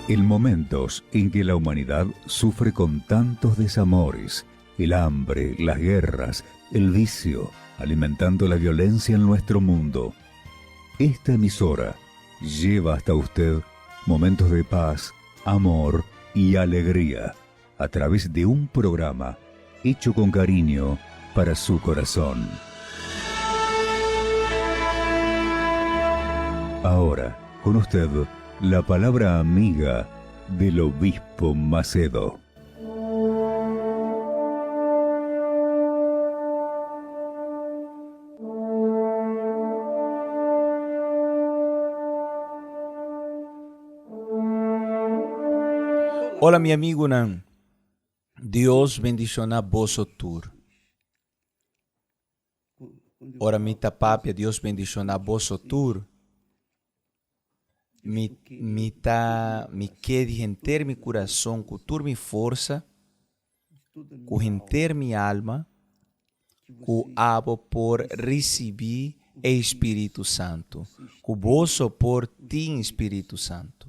En momentos en que la humanidad sufre con tantos desamores, el hambre, las guerras, el vicio, alimentando la violencia en nuestro mundo, esta emisora lleva hasta usted momentos de paz, amor y alegría a través de un programa hecho con cariño para su corazón. Ahora, con usted, la palabra amiga del obispo Macedo. Hola mi amigunan, Dios bendiciona boso tur. Ora mi ta papia Dios bendiciona boso tur, mi mi ta mi ke di henter mi kurason ku tur mi forsa, ku henter mi alma, ku abo por risibí e Spiritu Santu, ku boso por tin Spiritu Santu.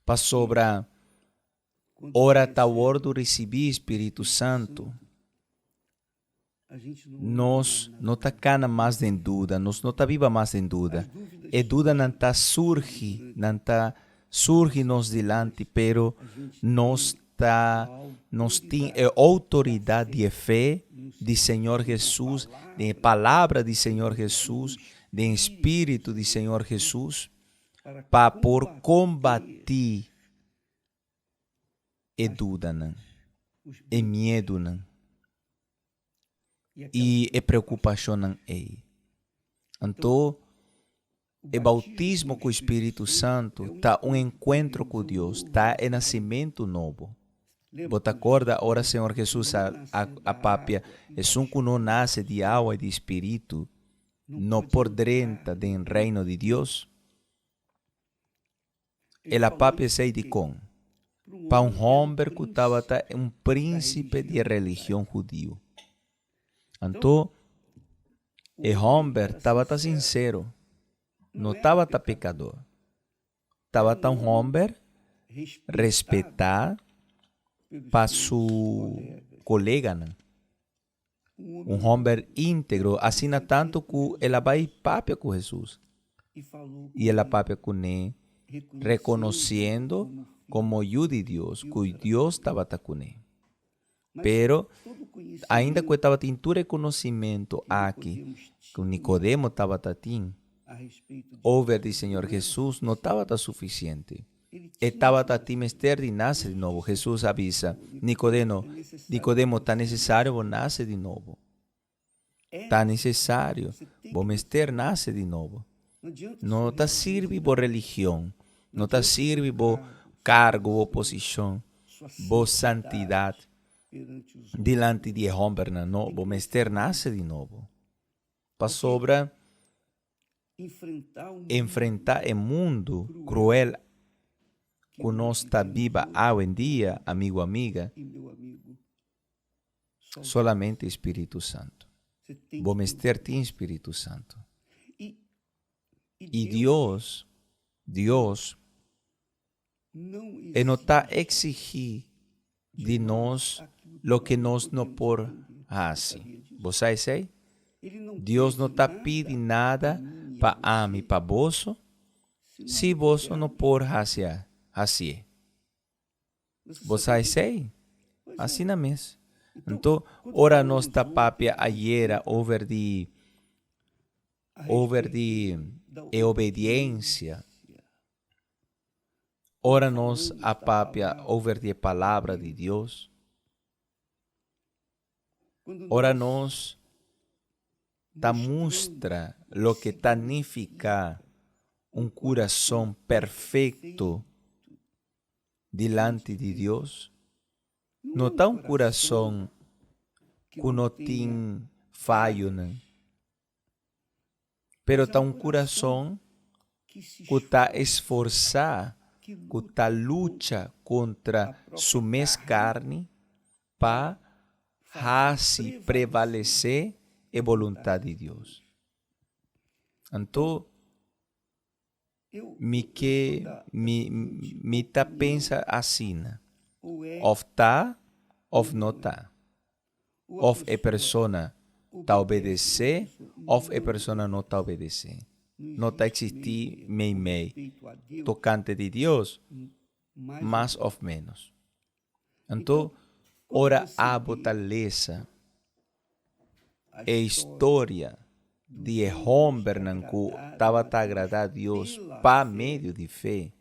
Pasobra ora ta wòrdu risibí Spiritu Santu, nos no ta kana mas den duda, nos no ta biba mas den duda. E dudanan ta surgi, nan ta surgi nos dilanti, pero nos ta, nos tin e outoridat di e fe di Señor Hesus, den e palabra di Señor Hesus, den e Spiritu di Señor Hesus, pa por kombatí e dudanan, e miedunan i e preokupashonnan ei. Anto, e boutismo ku Spiritu Santu ta un enkuentro ku Dios, ta e nasimentu nobo. Bo ta korda ora Señor Hesus a a papia, Esun ku no nase di awa i di Spiritu no por drenta den Reino di Dios? El a papia esei dikon? Pa un hòmber ku tabata un prínsipe di e religion hudiu. Anto, e hòmber tabata sinsero, no tabata pekador. Tabata un hòmber respetá pa su koleganan. Un hòmber íntegro, asina tantu ku el a bai papia ku Hesus. I el a papia kuné, rekonosiendo komo Yu di Dios, ku Dios tabata kuné. Pero, ainda ku e tabatin tur e konosimentu aki ku Nikodemo tabata tin over di Señor Hesus, no tabata sufisiente. E tabata tin mester di nase di nobo. Hesus a bisa Nikodeno, Nikodemo, ta nesesario bo nase di nobo. Ta nesesario, bo mester nase di nobo. No ta sirbi bo religion, no ta sirbi bo kargo, bo posishon, bo santidat dilanti di e hòmbernan. No, bo mester nase di nobo. Pasobra enfrentá e mundu kruel ku nos ta biba awendia, amigu amiga, solamente e Spiritu Santu. Bo mester tin Spiritu Santu. I Dios, Dios, e no ta eksigí di nos loke nos no por hasi. Bo sa esei? Dios no ta pidi nada pa ami, pa boso, si boso no por hasi hasié. Bo sa esei? Asina mes. Anto, ora nos ta papia ayera over di over di e obediencia, Ora nos a papia over di e Palabra di Dios, ora nos ta mustra loke ta nifiká un kurason perfekto dilanti di Dios, no ta un kurason ku no tin fayonan. Pero ta un kurason ku ta esforsá, ku ta lucha kontra su mes karni pa hasi prevalesé e boluntat di Dios. Anto. Mi ke mi mi ta pensa asina. Òf ta òf no ta. Òf e persona ta obedesé òf e persona no ta obedesé. No ta eksistí meimei tokante di Dios, mas òf ménos. Anto, ora abo ta lesa e historia di e hòmbernan ku tabata agradá Dios pa medio di fe,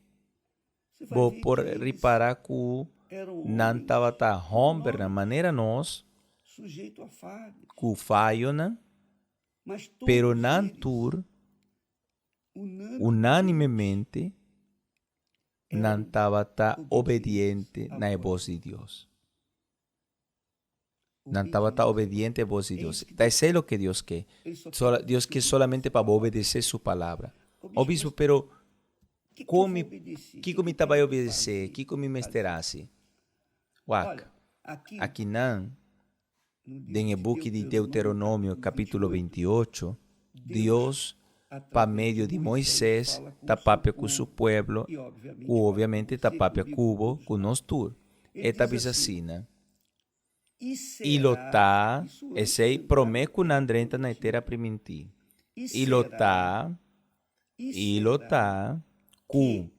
bo por ripará ku nan tabata hòmbernan manera nos, ku fayonan, pero nan tur unánimemente nan tabata obediente na e bos di Dios. Nan tabata obediente e bos di Dios. Ta esei loke Dios ke. Dios ke solamente pa bo obedesé su palabra. Obispo, pero kon mi, kiko mi ta bai obedesé? Kiko mi mester hasi? Wak, akinan, den e buki di Deuteronomio kapítulo 28, Dios, pa medio di Moisés, ta papia ku su pueblo, ku obviamente ta papia ku bo, ku nos tur. E ta bisa asina, I lo ta, esei promé ku nan drenta na e tera primintí, i lo ta, i lo ta, ku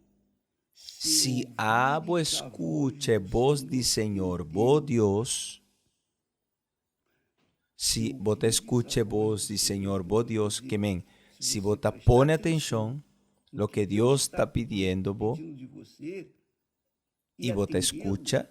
si abo skucha e bos di señor bo Dios, si bo ta skucha e bos di señor bo Dios, ke men, si bo ta pone atenshon loke Dios ta pidiendo bo, i bo ta skucha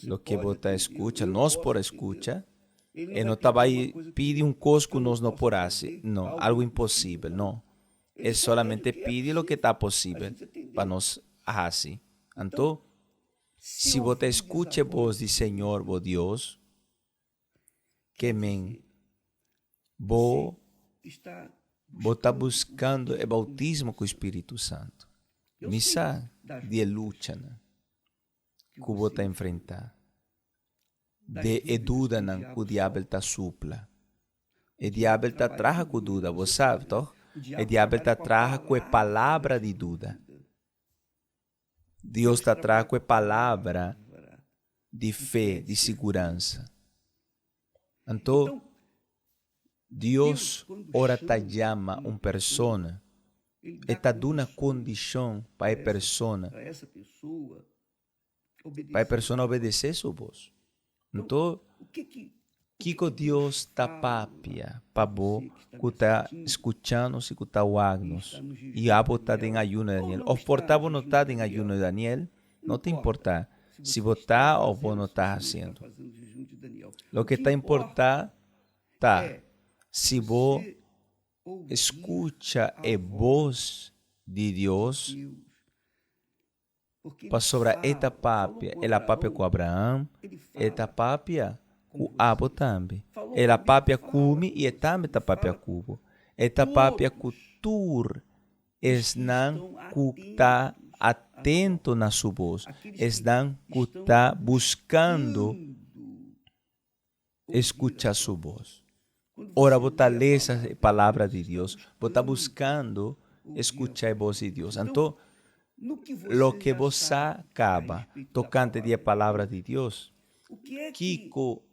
loke bo ta skucha, nos por a skucha, e no ta bai pidi un kos ku nos no por hasi, no, algu imposibel, no. E solamente pidi loke ta posibel pa nos hasi. Anto, si bo ta skucha e bos di Señor bo Dios, ke men bo bo ta buskando e boutismo ku Spiritu Santu. Mi sa di e luchanan ku bo ta enfrentá, de e dudanan ku diabel ta supla. E diabel ta traha ku duda, bo sa, tòg? E diabel ta traha ku e palabra di duda. Dios ta traha ku e palabra di fe, di siguransa. Anto, Dios ora ta yama un persona, e ta duna kondishon pa e persona, pa e persona obedesé su bos. Anto, kiko Dios ta papia pa bo ku ta skucha nos i ku ta wak nos? I abo ta den ayuno di Daniel? Òf por ta bo no ta den ayuno di Daniel? No ta importá si bo ta òf bo no ta hasiendo. Loke ta importá ta si bo skucha e bos di Dios. Pasobra e ta papia, el a papia ku Abraham, e ta papia ku abo tambe. El a papia ku mi i e tambe ta papia ku bo. E ta papia ku tur esnan ku ta atento na su bos, esnan ku ta buskando skucha su bos. Ora bo ta lesa e Palabra di Dios, bo ta buskando skucha e bos di Dios. Anto, loke bo sa kaba tokante di e Palabra di Dios, kiko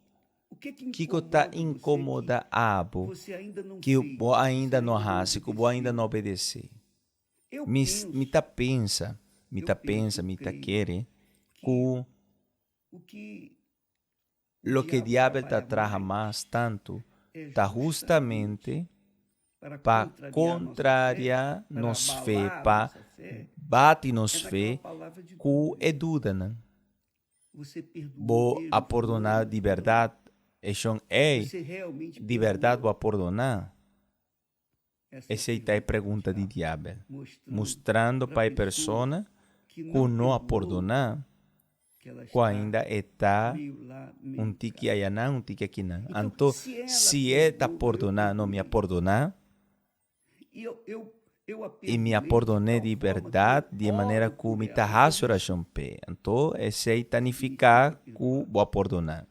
kiko ta inkomoda abo ku bo ainda no hasi, ku bo ainda no obedesé? Mi mi ta pensa, mi ta pensa, mi ta kere ku Loke diabel ta traha mas tantu ta hustamente pa kontraria nos fe, pa bati nos fe ku e dudanan. Bo a pordoná di bèrdat e shon ei? Di bèrdat bo a pordoná? Esei ta e pregunta di diabel, mustrando pa e persona ku no a pordoná ku ainda e ta un tiki ayanan, un tiki akinan. Anto, si e ta pordoná, no, mi a pordoná, i mi a pordon'é di bèrdat di e manera ku mi ta hasi orashon p'e, anto esei ta nifiká ku bo a pordoná.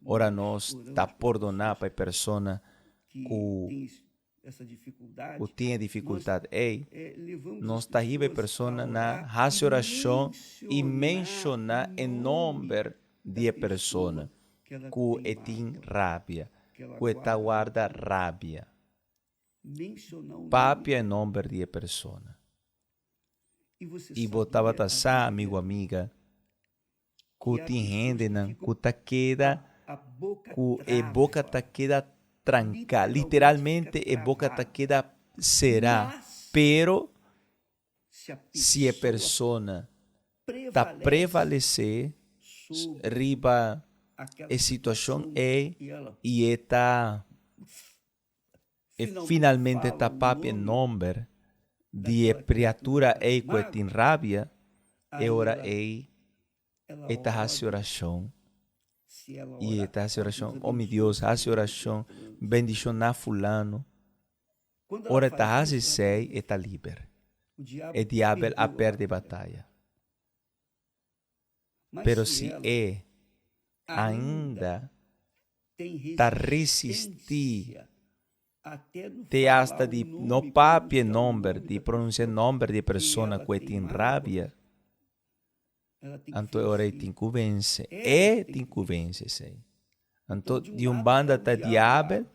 Ora nos ta pordoná pa e persona ku ku tin e difikultat ei, nos ta hiba e persona na hasi orashon i menshoná e nòmber di e persona ku e tin rabia, ku e ta warda rabia. Papia e nòmber di e persona. I bo tabata sa, amigu, amiga, ku tin hendenan ku ta keda ku e boka ta keda tranká, literalmente e boka ta keda será, pero si e persona ta prevalesé riba e situashon ei i e ta e finalmente ta papia e nomber di e criatura ei cu e tin rabia, e ora ei e ta haci oracion. Y e ta haci oracion, Oh mi Dios, haci oracion, bendiciona fulano. Ora e ta haci esei, e ta liber. E diabel a perde e bataya. Pero si e ainda ta resistí te asta di no papia e nomber, di pronuncia e nomber di e persona cu e tin rabia, anto e ora ei tin cu vence. E tin cu vence esei. Anto di un banda ta diabel,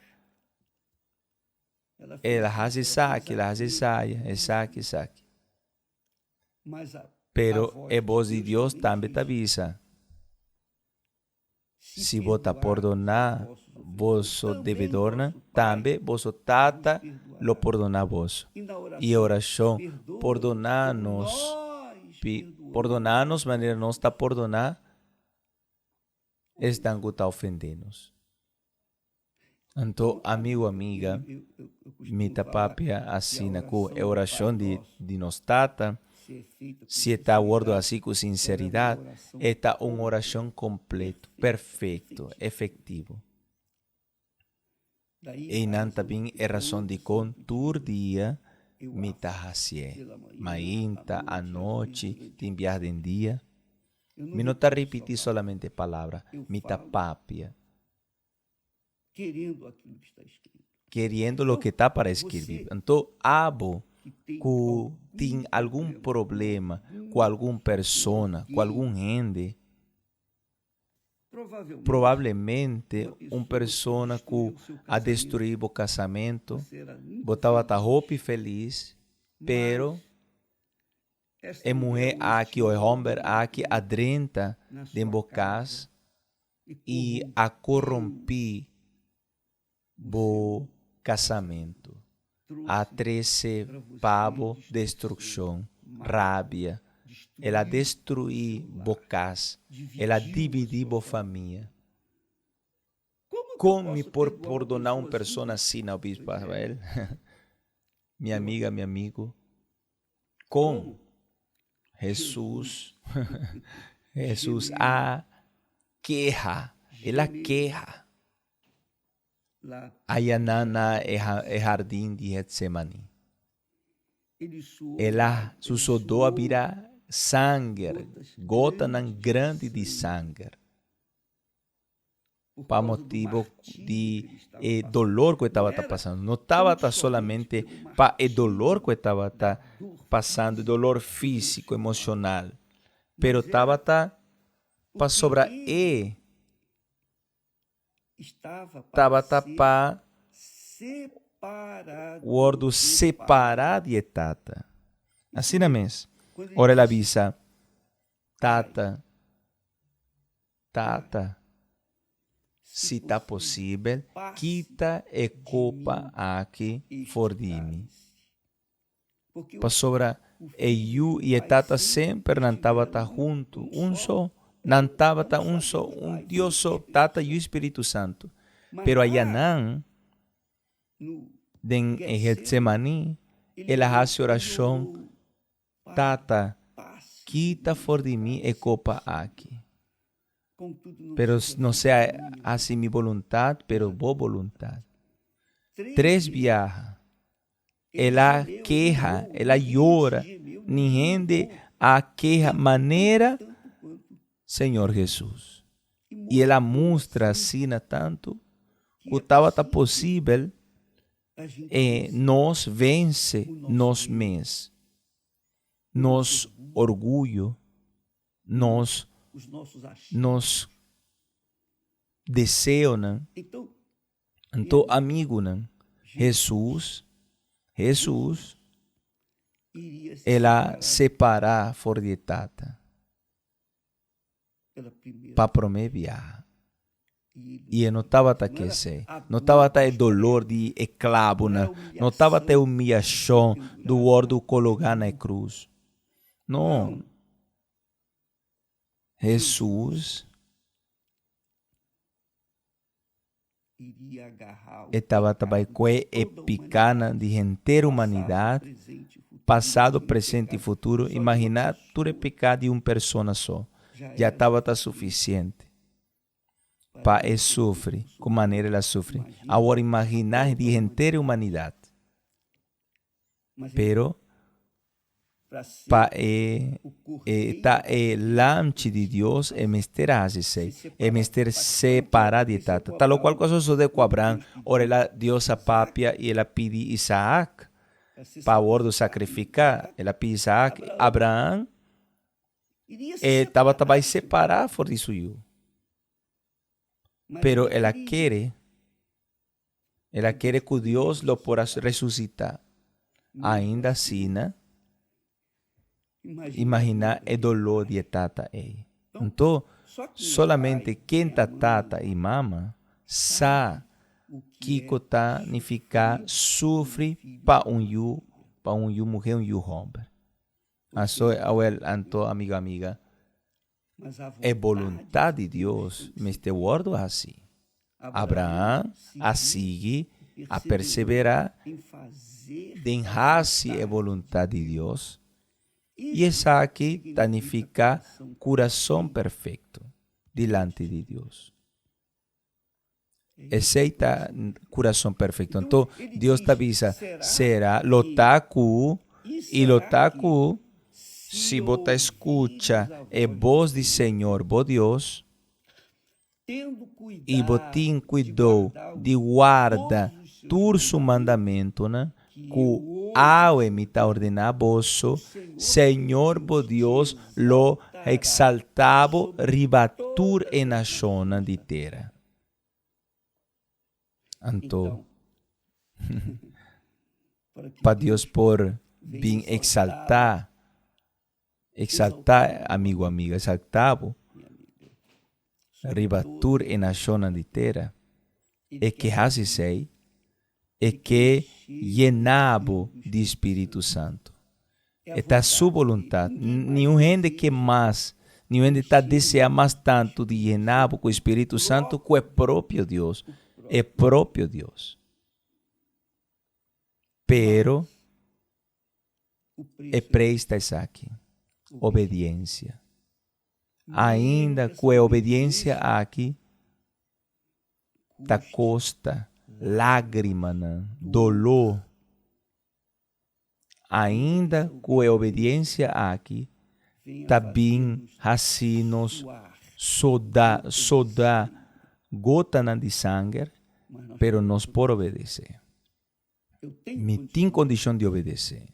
el a haci esaki, el a haci esaya, esaki, esaki. Pero e bos di Dios tambe ta bisa, Si bo ta pordoná boso debedornan, tambe boso Tata lo pordoná boso. I e orashon, Pordoná nos, pordoná nos manera nos ta pordoná esnan ku ta ofendé nos. Anto, amigu, amiga, mi ta papia asina ku e orashon di di nos Tata, si e ta wòrdu hasi ku sinseridat, e ta un orashon kompleto, perfekto, efektivo. Einan ta bin e rason dikon tur dia mi ta hasié, mainta, anochi, tin biaha den dia. Mi no ta ripití solamente palabra, mi ta papia. Keriendo loke ta para eskirbi. Anto abo ku tin algun problema ku algun persona, ku algun hende, probablemente un persona ku a destruí bo kasamentu, bo tabata hopi felis, pero e muhé aki o e hòmber aki a drenta den bo kas i a korompí bo kasamentu, a trese pa bo destrukshon, rabia, el a destruí bo kas, el a dividí bo famia. Kon mi por pordoná un persona asina, Obispo Rafael? Mi amiga, mi amigu, Kon Hesus Hesus a keha, el a keha ayanan na e hardin di Getsemani. El a, su sodó a bira sanger, gotanan grandi di sanger. pa motibo di e dolor ku e tabata pasando. No tabata solamente pa e dolor ku e tabata pasando, e dolor físiko, emoshonal, pero tabata pasobra e tabata pa wòrdu separá di e Tata. Asina mes, ora el a bisa, Tata, Tata, si ta posibel, kita e kopa aki for di mi. Pasobra e Yu i e Tata semper nan tabata huntu, un so. Nan tabata un so, un Dios so, Tata, Yu i Spiritu Santu. Pero ayanan, den e Getsemaní, el a hasi orashon Tata, kita for di mi e kopa aki. Pero no sea hasi mi boluntat, pero bo boluntat. Tres biaha el a keha, el a yora, ni hende a keha manera Señor Hesus. I el a mustra asina tantu ku tabata posibel. E nos vense nos mes, nos orguyo, nos nos deseonan. Anto amigunan, Hesus, Hesus, el a separá for di e Tata pa promé biaha. I e no tabata ke esei. No tabata e dolor di e klabunan, no tabata e humiyashon di wòrdu kologá na e krus. No. Hesus E tabata bai kue e pikánan di henter humanidat, pasado, presente i futuro. Imaginá tur e piká di un persona so ya tabata sufisiente pa e sufri ku manera el a sufri. Awor imaginá di henter e humanidat. Pero pa e e ta e Lamchi di Dios, e mester a hasi esei. E mester separá di e tata. Ta lokual ku a sosodé ku Abraham ora el a Dios a papia i el a pidi Isaak pa wòrdu sakrifiká. El a pidi Isaak. Abraham e tabata bai separá for di su yu. Pero el a kere. El a kere ku Dios lo por a resusitá. Ainda asina, imaginá e doló di e tata ei. Anto, solamente ken ta tata i mama sa kiko ta nifiká sufri pa un yu, pa un yu muhé, un yu hòmber. Aso, awèl, anto, amigo, amiga, E boluntat di Dios mester wòrdu hasi. Abraham a sigui a perseverá den hasi e boluntat di Dios, i esaki ta nifiká kurason perfekto dilanti di Dios. Esei ta kurason perfekto. Anto Dios ta bisa, Sera lo ta ku i lo ta ku si bo ta skucha e bos di Señor bo Dios i bo tin kuidou di warda tur su mandamentunan ku awe mi ta ordená boso, Señor bo Dios lo eksaltá bo riba tur e nashonnan di tera. Anto, pa Dios por bin eksaltá, eksaltá, amigu, amiga, eksaltá bo riba tur e nashonnan di tera, e ke hasi esei, e ke yena bo di Spiritu Santu. E ta Su boluntat. Niun hende ke mas, niun hende ta deseá mas tantu di yena bo ku e Spiritu Santu ku e propio Dios, e propio Dios. Pero e preis ta esaki, obediensia. Ainda ku e obediensia aki ta kosta lágrimanan, doló, ainda ku e obediensia aki ta bin hasi nos soda soda gotanan di sanger, pero nos por obedesé. Mi tin kondishon di obedesé.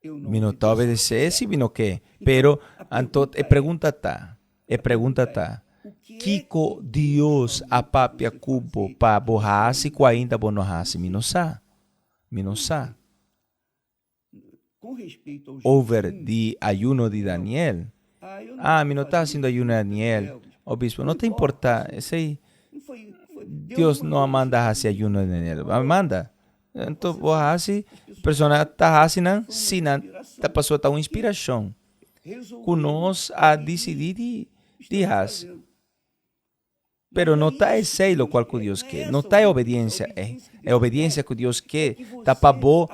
Mi no ta obedesé si mi no ke. Pero, anto e pregunta ta, e pregunta ta, Kiko Dios a papia ku bo pa bo hasi ku ainda bo no hasi? Mi no sa. Mi no sa. Over di ayuno di Daniel. Ah, mi no ta hasiendo ayuno di Daniel. Obispo, no ta importa. Esei, Dios no a manda hasi ayuno di Daniel. A manda. Anto bo hasi, persona ta hasi nan, si nan ta pasobra ta un inspiracion ku nos a disidi di di hasi. Pero no ta esei lokual ku Dios ke. No ta e obediencia ei. E obediencia ku Dios ke ta pa bo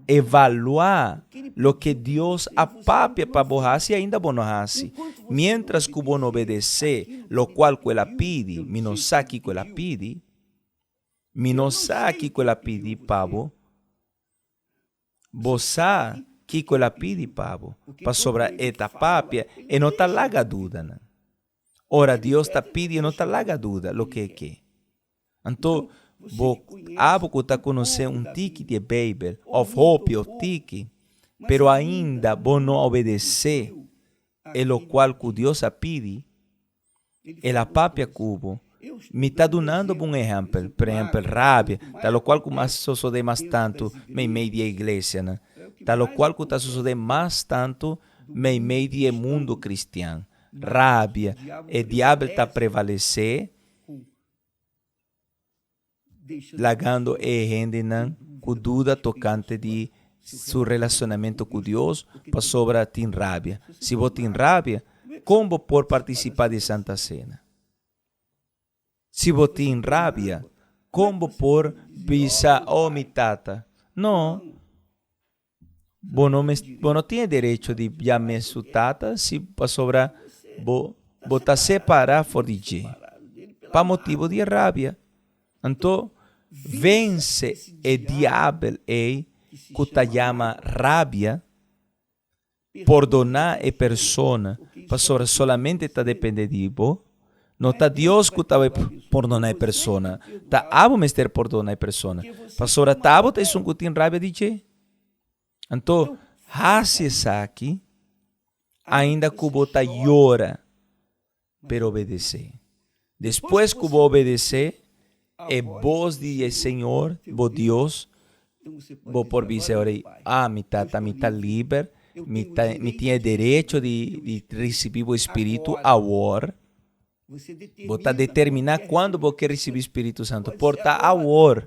evaluá loke Dios a papia pa bo hasi i ainda bo no hasi. Miéntras ku bo no obedesé lokual ku el a pidi, mi no sa kiko el a pidi, mi no sa kiko el a pidi pa bo, Bo sa kiko el a pidi pa bo, pasobra e ta papia, e no ta laga dudanan. Ora Dios ta pidi, e no ta laga duda loke e ke. Anto, Bo, abo ku ta konosé un tiki di e Beibel, òf hopi òf tiki, pero ainda bo no a obedesé e lokual ku Dios a pidi, El a papia ku bo. Mi ta dunando bo un ehèmpel. Por ehèmpel, rabia ta lokual ku mas sosodé mas tantu meimei di e iglesianan. Ta lokual ku ta sosodé mas tantu meimei di e mundu kristian. Rabia, e diabel ta prevalesé lagando e hendenan ku duda tokante di su relashonamentu ku Dios pasobra tin rabia. Si bo tin rabia, kon bo por partisipá di e Santa Sena? Si bo tin rabia, kon bo por bisa, Oh, mi tata? No, bo no bo no tin e derecho di yam'é su tata si pasobra bo bo ta separá for di dje pa motibu di e rabia. Anto, vense e diabel ei ku ta yama rabia. Pordoná e persona pasobra solamente ta depende di bo. No ta Dios ku ta bai pordoná e persona, ta abo mester pordoná e persona, pasobra ta abo ta esun ku tin rabia di dje. Anto, hasi esaki ainda ku bo ta yora, pero obedesé. Despues ku bo obedesé e bos di e Señor bo Dios, bo por bisa e ora ei, Ah, mi tata, mi ta liber, mi ta, mi tin e derecho di, di risibí bo Spiritu awor. Bo ta determiná kuando bo ke risibí Spiritu Santu. Por ta awor.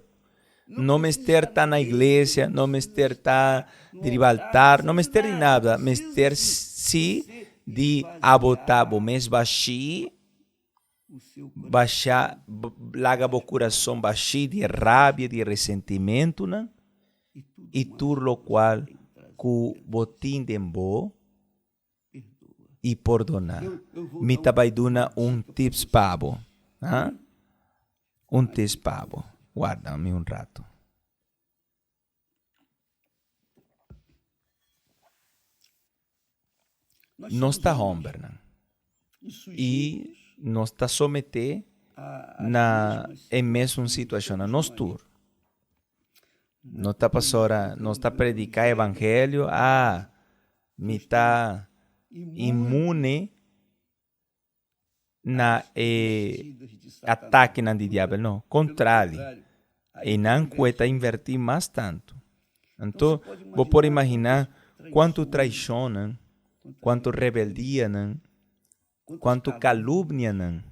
No mester ta na iglesia, no mester ta di riba altar, no mester di nada, mester si di abo ta bo mes bashí, basha, laga bo kurason bashí di rabia, di resentimentunan i tur lokual ku bo tin den bo i pordoná. Mi ta bai duna un tips pa bo. Ha? Un tips pa bo. Warda mi un rato. Nos ta hombernan i nos ta someté na e mesun situashonnan, nos tur. No ta pasobra nos ta prediká evangelio, ah, mi ta inmune na e atakenan di diabel. No, kontrali, einan ku e ta invertí mas tantu. Anto, bo por imaginá kuantu traishonnan, kuantu rebeldianan, kuantu kalumnianan,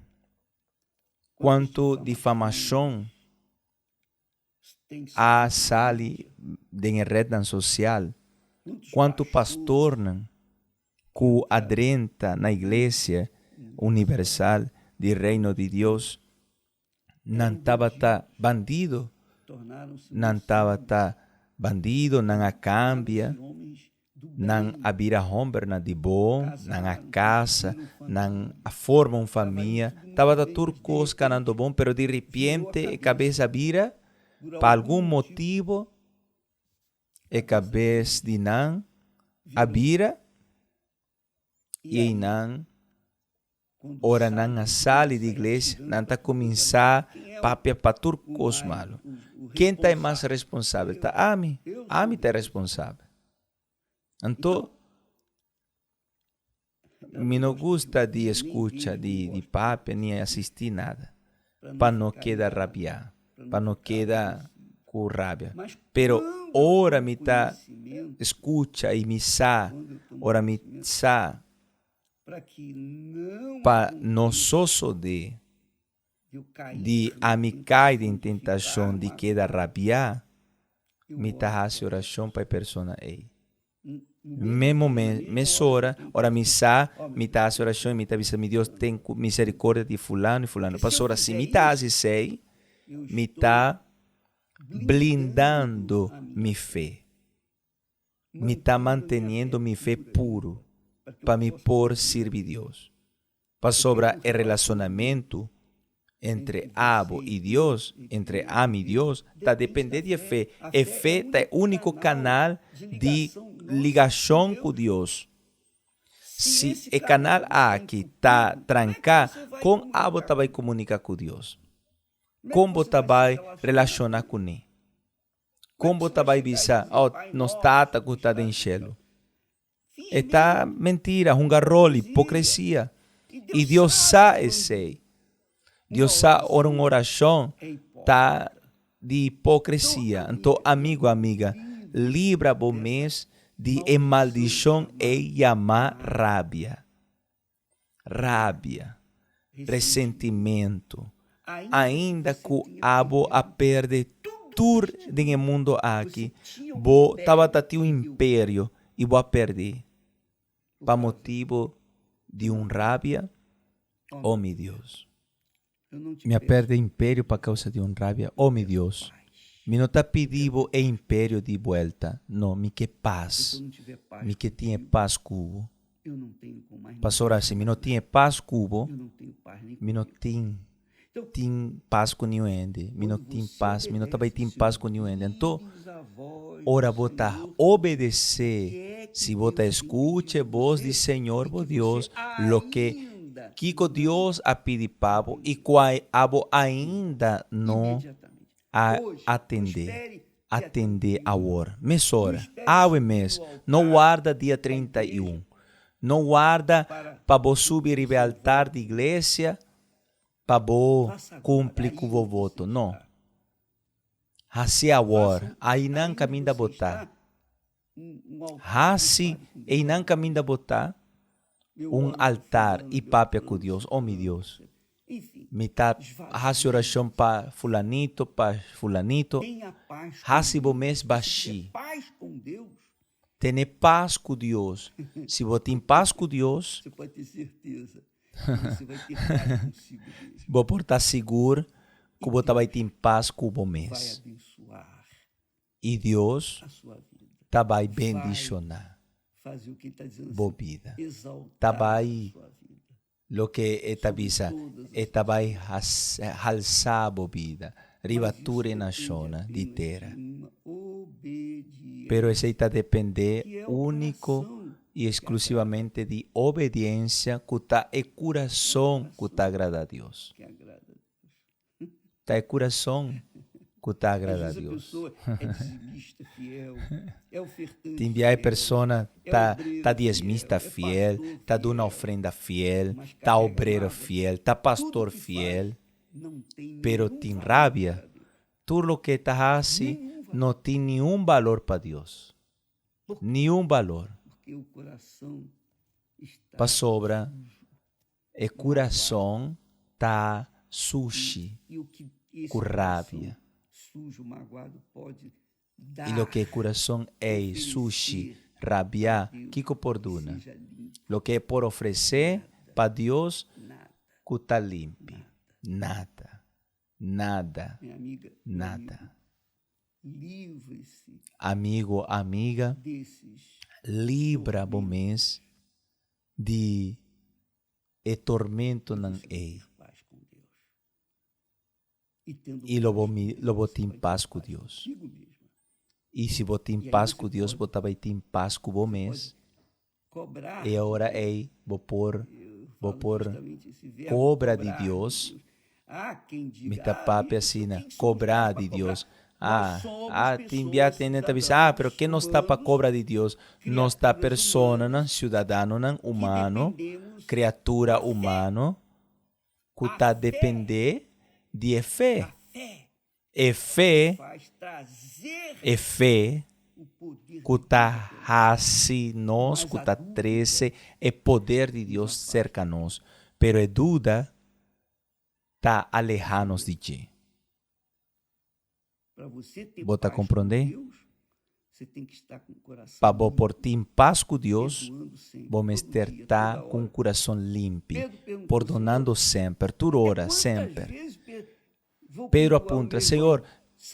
kuantu difamashon a sali den e rednan sosial, kuantu pastornan ku a drenta na Iglesia Universal di Reino di Dios, nan tabata bandido, nan tabata bandido, nan a kambia. Nan a bira hombernan di bon, nan a casa, nan a forma un famia, tabata tur cos canando bon, pero di ripiente e cabes a bira, pa algun motibo e cabes di nan a bira i einan Ora nan a sali di iglesia, nan ta kuminsá papia pa tur kos malu. Ken ta e mas responsabel? Ta ami. Ami ta e responsabel. Anto, mi no gusta di skucha, di papia ni asistí nada, pa no keda rabiá, pa no keda ku rabia. Pero ora mi ta skucha i mi sa, ora mi sa Pa no sosodé di ami kai den tentashon di keda rabiá, mi ta hasi orashon pa e persona ei. Mesora, ora mi sa, mi ta hasi orashon i mi ta bisa, Mi Dios, ten miserikordia di fulano i fulano. Pasobra si mi ta hasi esei, mi ta blindando mi fe. Mi ta manteniendo mi fe puru pa mi por sirbi Dios. Pasobra e relacionamentu entre abo i Dios, entre ami i Dios, ta depende di e fe. E fe ta e único canal di ligacion cu Dios. Si e canal aki ta tranca, con abo ta bai comunica cu Dios? Kon bo ta bai relashoná kuné? Kon bo ta bai bisa, Oh, nos Tata ku ta den shelu? E ta mentira, hunga rol, hipokresia. I Dios sa esei. Dios sa ora un orashon ta di hipokresia. Anto, amigu, amiga, libra bo mes di e maldishon ei yamá rabia. Rabia, resentimentu, ainda ku abo a perde tur den e mundo aki, bo tabata tin un imperio i bo a perdé pa motibu di un rabia? O mi Dios! Mi a perde imperio pa causa di un rabia. O mi Dios, mi no ta pidi bo e imperio di buelta. No, mi ke pas. Mi ke tin e pas ku bo. Pasobra si mi no tin e pas ku bo, mi no tin tin pas ku niun hende. Mi no tin pas, mi no ta bai tin pas ku niun hende. Anto, ora bo ta obedesé, si bo ta skucha e bos di Señor bo Dios, loke Kiko Dios a pidi pa bo i kua abo ainda no a atendé? Atendé awor, mesora, awe mes. No warda dia 31. No warda pa bo subi riba e altar di iglesia pa bo kumpli ku bo voto. No. Hasi awor, ainan kaminda bo ta. Hasi einan kaminda bo ta un altar i papia ku Dios, O mi Dios, mi ta hasi orashon pa fulanito, pa fulanito. Hasi bo mes bashí. Tene pas ku Dios. Si bo tin pas ku Dios, bo por ta sigur ku bo ta bai tin pas ku bo mes. I Dios ta bai bendishoná bo bida. Ta bai, loke e ta bisa, e ta bai halsá bo bida riba tur e nashonnan di tera. Pero esei ta dependé úniko i eksklusivamente di obediensia ku ta e kurason ku ta agradá Dios. Ta e kurason ku ta agrada Dios. Tin bia e persona ta ta diesmista fiel, ta duna ofrenda fiel, ta obrero fiel, ta pastor fiel, pero tin rabia. Tur loke e ta hasi no tin niun balor pa Dios. Niun balor. Pasobra E kurason ta sushi ku rabia. I loke e kurason ei sushi, rabiá, kiko por duna? Loke e por ofresé pa Dios ku ta limpi? Nada. Nada. Nada. Amigu, amiga, libra bo mes di e tormentonan ei, i lo bo lo bo tin pas ku Dios. I si bo tin pas ku Dios, bo ta bai tin pas ku bo mes, e ora ei bo por bo por kobra di Dios. Mi ta papia asina, kobra di Dios. Ah, ah, tin bia tende ta bisa, ah, pero ke nos ta pa kobra di Dios? Nos ta personanan, siudadanonan humano, kriatura humano, ku ta dependé di e fe. E fe, e fe ku ta hasi nos, ku ta trese e poder di Dios serka nos, pero e duda ta alehá nos di dje. Bo ta komprondé? Pa bo por tin pas ku Dios, bo mester ta ku un kurason limpi, pordonando semper, tur ora, semper. Pedro a puntra, Señor,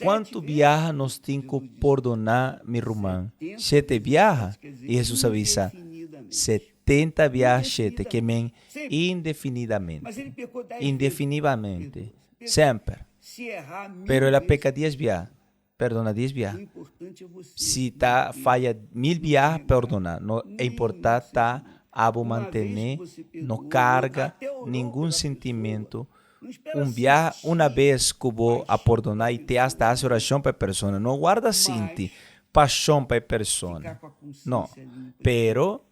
kuantu biaha nos tin ku pordoná mi ruman? Shete biaha? I Hesus a bisa, Setenta biaha shete, ke men indefinidamente. Indefinivamente. Semper. Pero el a peka dies biaha, perdona dies biaha. Si ta faya mil biaha, perdona. No e importa ta abo mantene, no karga ningun sintimentu. Un biaha, una bes ku bo a pordoná i te asta hasi orashon pa e persona, no warda sinti pashon pa e persona. No. Pero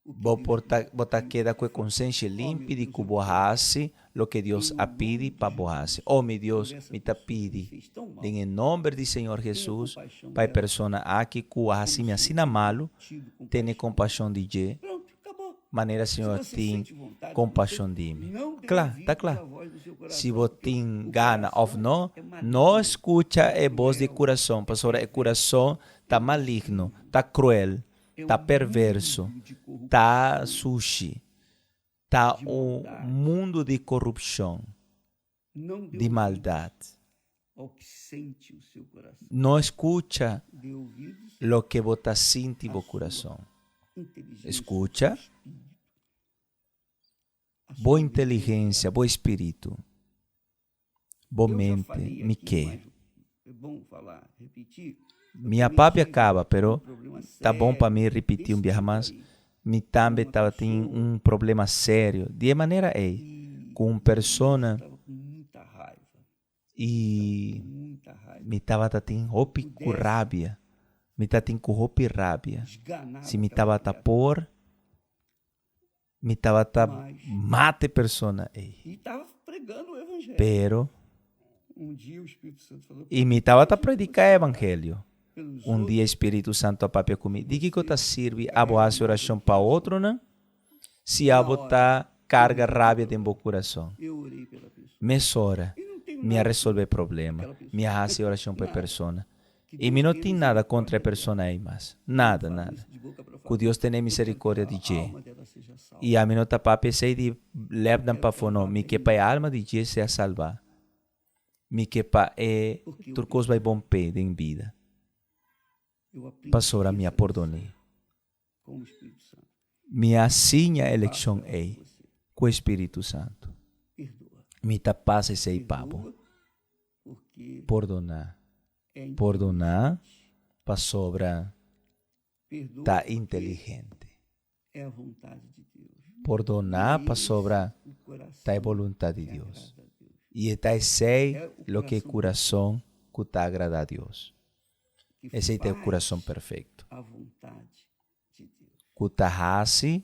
bo por ta bo ta keda ku e konsenshi limpi di ku bo hasi loke Dios a pidi pa bo hasi. O mi Dios, mi ta pidi den e nomber di Señor Hesus pa e persona aki ku a hasi mi asina malu, tene kompashon di dje manera Señor tin kompashon di mi. Kla, ta kla. Si bo tin gana òf no, no skucha e bos di e kurason, pasobra e kurason ta maligno, ta kruel, ta perverso, ta sushi, ta un mundu di korupshon, di maldat. No skucha loke bo ta sinti bo kurason. Skucha bo inteligensia, bo spiritu, bo mente. Mi ke. Mi a papia kaba, pero ta bon pa mi ripití un biaha mas. Mi tambe tabatin un problema serio di e manera ei ku un persona i mi tabata tin hopi ku rabia. Mi tatin ku hopi rabia. Si mi tabata por, mi tabata mata e persona ei. Pero, i mi tabata prediká e evangelio. Un dia e Spiritu Santu a papia ku mi, Di kiko ta sirbi abo hasi orashon pa otronan si abo ta karga rabia den bo kurason? Mesora mi a resolve e problema, mi a hasi orashon pa e persona. I mi no tin nada kontra e persona ei mas. Nada, nada. Ku Dios tene miserikordia di dje. I ami no ta papia esei di lèpnan pafó, no. Mi ke pa e alma di dje sea salbá. Mi ke pa e tur kos bai bon p'e den bida. Pasobra mi a pordon'é. Mi a siña e lekshon ei ku e Spiritu Santu. Mi ta pasa esei pa bo. Pordoná. Pordoná pasobra ta inteligente. Pordoná pasobra ta e boluntat di Dios. I e ta esei loke e kurason ku ta agradá Dios. Esei ta e kurason perfekto, ku ta hasi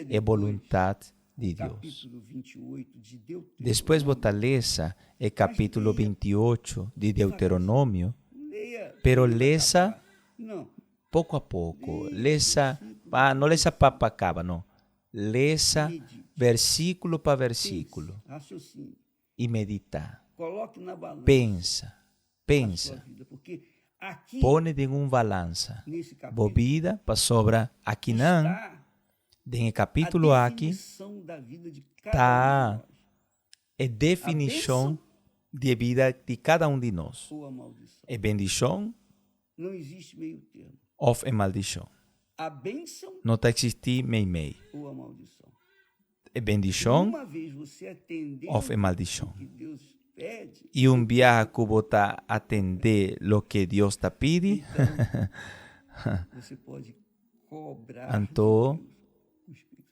e boluntat di Dios. Despues bo ta lesa e kapítulo 28 di Deuteronomio, pero lesa poko a poko, lesa, no lesa pa pa kaba, no, lesa versíkulo pa versíkulo i meditá, pensa. Pensa. Pone den un balansa bo bida pasobra akinan den e kapítulo aki ta e definishon di e bida di kada un di nos, e bendishon òf e maldishon. No ta eksistí meimei. E bendishon òf e maldishon. I un biaha ku bo ta atendé loke Dios ta pidi, anto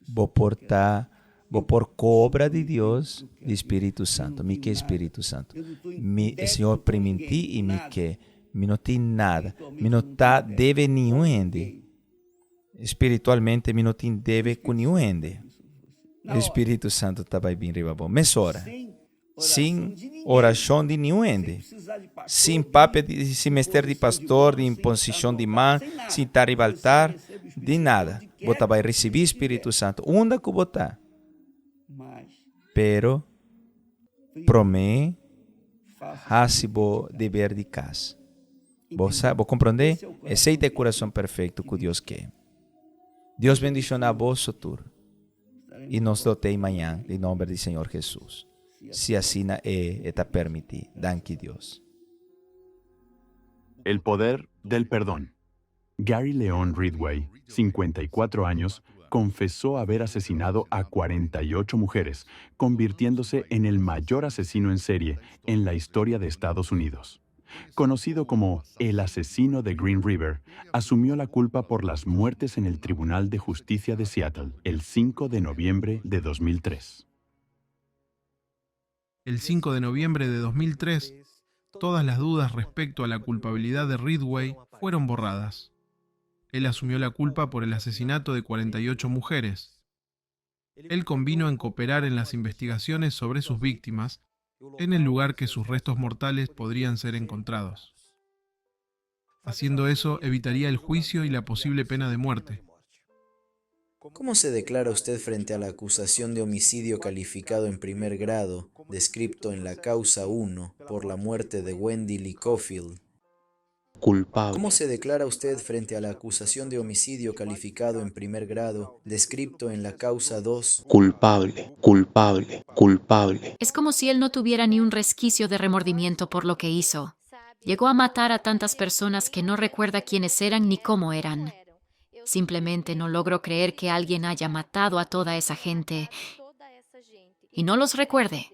bo por ta, bo por kobra di Dios di Spiritu Santu. Mi ke Spiritu Santu. Mi, e Señor primintí i mi ke. Mi no tin nada. Mi no ta debe niun hende. Spiritualmente mi no tin debe ku niun hende. E Spiritu Santu ta bai bin riba bo mesora, sin orashon di niun hende, sin papia di, sin mester di pastor, di imposishon di man, sin ta riba altar, di nada. Bo ta bai risibí Spiritu Santu unda ku bo ta. Pero promé hasi bo deber di kas. Bo sa, bo komprondé? Esei ta e kurason perfekto ku Dios ke. Dios bendishoná boso tur. I nos lo tei mañan den nomber di Señor Hesus, si asina E ta permití. Danki Dios. El poder del perdón. Gary Leon Ridgway, 54 años, confesó haber asesinado a 48 mujeres, convirtiéndose en el mayor asesino en serie en la historia de Estados Unidos. Conocido como el asesino de Green River, asumió la culpa por las muertes en el Tribunal de Justicia de Seattle el 5 de noviembre de 2003. El 5 de noviembre de 2003, todas las dudas respecto a la culpabilidad de Ridgway fueron borradas. Él asumió la culpa por el asesinato de 48 mujeres. Él convino en cooperar en las investigaciones sobre sus víctimas en el lugar que sus restos mortales podrían ser encontrados. Haciendo eso, evitaría el juicio y la posible pena de muerte. ¿Cómo se declara usted frente a la acusación de homicidio calificado en primer grado, descrito en la causa 1, por la muerte de Wendy Lee Coffield? Culpable. ¿Cómo se declara usted frente a la acusación de homicidio calificado en primer grado, descrito en la causa 2? Culpable, culpable, culpable. Es como si él no tuviera ni un resquicio de remordimiento por lo que hizo. Llegó a matar a tantas personas que no recuerda quiénes eran ni cómo eran. Simplemente no logro creer que alguien haya matado a toda esa gente y no los recuerde.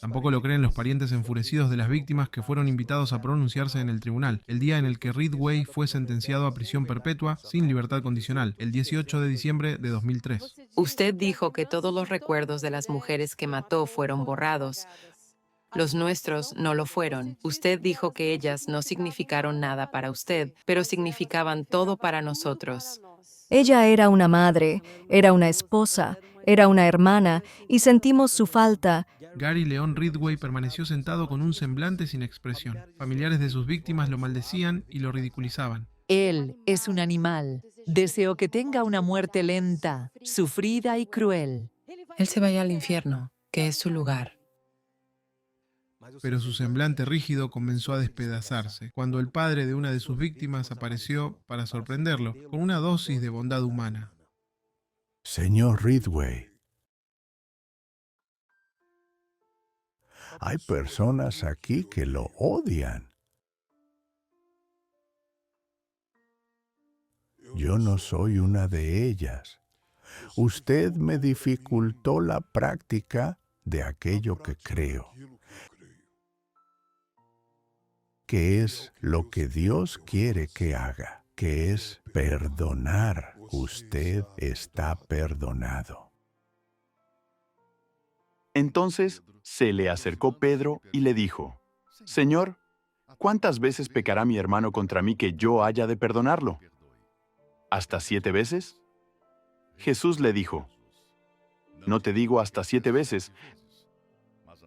Tampoco lo creen los parientes enfurecidos de las víctimas que fueron invitados a pronunciarse en el tribunal, el día en el que Ridgway fue sentenciado a prisión perpetua sin libertad condicional, el 18 de diciembre de 2003. Usted dijo que todos los recuerdos de las mujeres que mató fueron borrados. Los nuestros no lo fueron. Usted dijo que ellas no significaron nada para usted, pero significaban todo para nosotros. Ella era una madre, era una esposa, era una hermana, y sentimos su falta. Gary Leon Ridgway permaneció sentado con un semblante sin expresión. Familiares de sus víctimas lo maldecían y lo ridiculizaban. Él es un animal. Deseo que tenga una muerte lenta, sufrida y cruel. Él se vaya al infierno, que es su lugar. Pero su semblante rígido comenzó a despedazarse cuando el padre de una de sus víctimas apareció para sorprenderlo con una dosis de bondad humana. Señor Ridgway, hay personas aquí que lo odian. Yo no soy una de ellas. Usted me dificultó la práctica de aquello que creo, que es lo que Dios quiere que haga, que es perdonar. Usted está perdonado. Entonces se le acercó Pedro y le dijo, Señor, ¿cuántas veces pecará mi hermano contra mí que yo haya de perdonarlo? ¿Hasta 7 veces? Jesús le dijo, No te digo hasta 7 veces,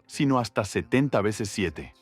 sino hasta 70 veces 7.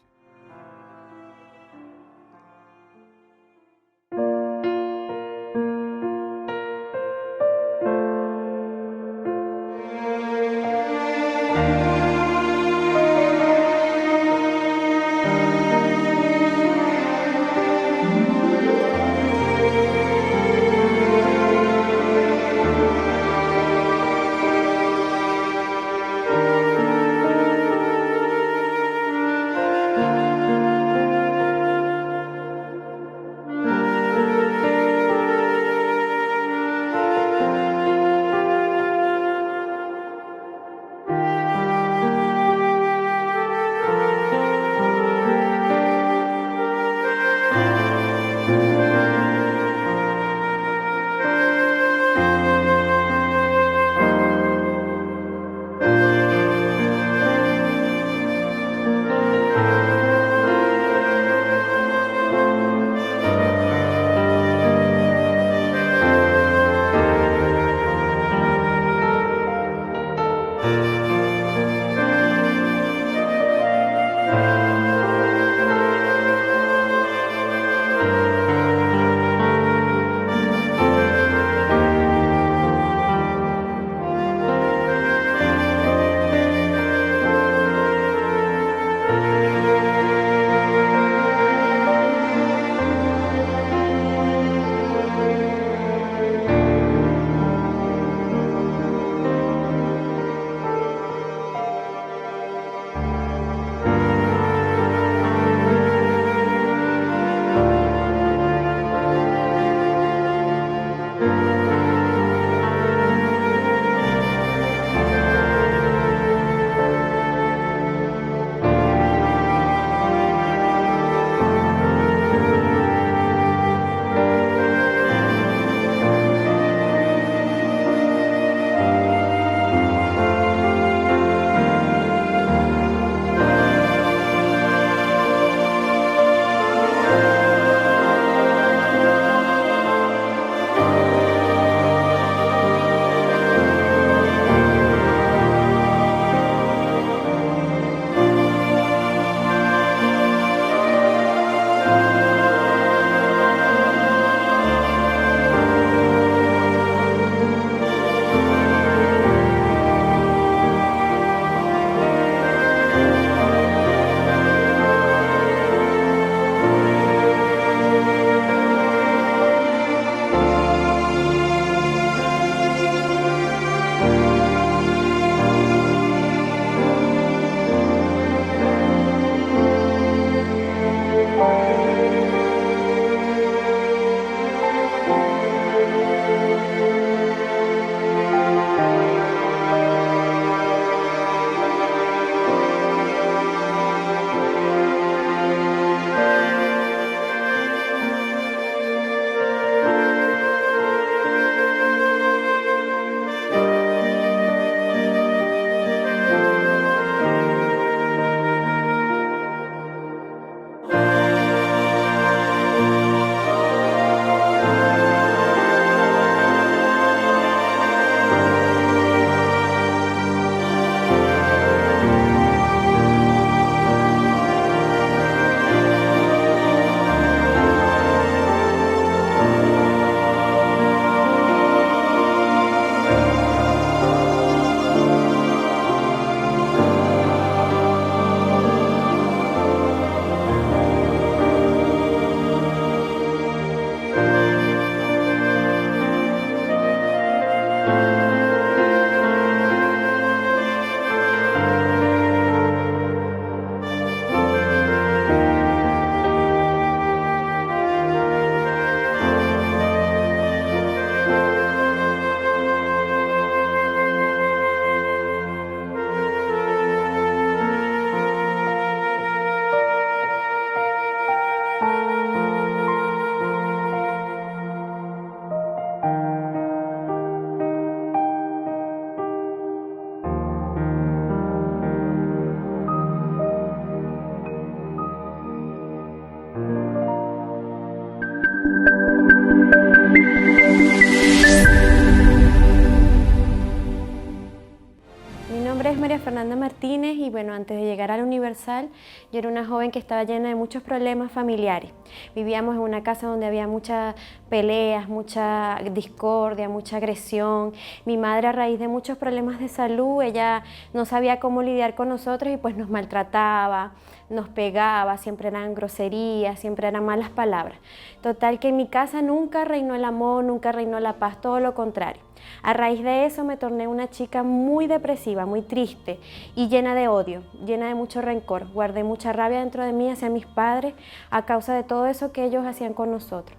Fernanda Martínez y bueno, antes de llegar al Universal, yo era una joven que estaba llena de muchos problemas familiares. Vivíamos en una casa donde había muchas peleas, mucha discordia, mucha agresión. Mi madre a raíz de muchos problemas de salud, ella no sabía cómo lidiar con nosotros y pues nos maltrataba, nos pegaba, siempre eran groserías, siempre eran malas palabras. Total que en mi casa nunca reinó el amor, nunca reinó la paz, todo lo contrario. A raíz de eso me torné una chica muy depresiva, muy triste y llena de odio, llena de mucho rencor. Guardé mucha rabia dentro de mí hacia mis padres a causa de todo eso que ellos hacían con nosotros.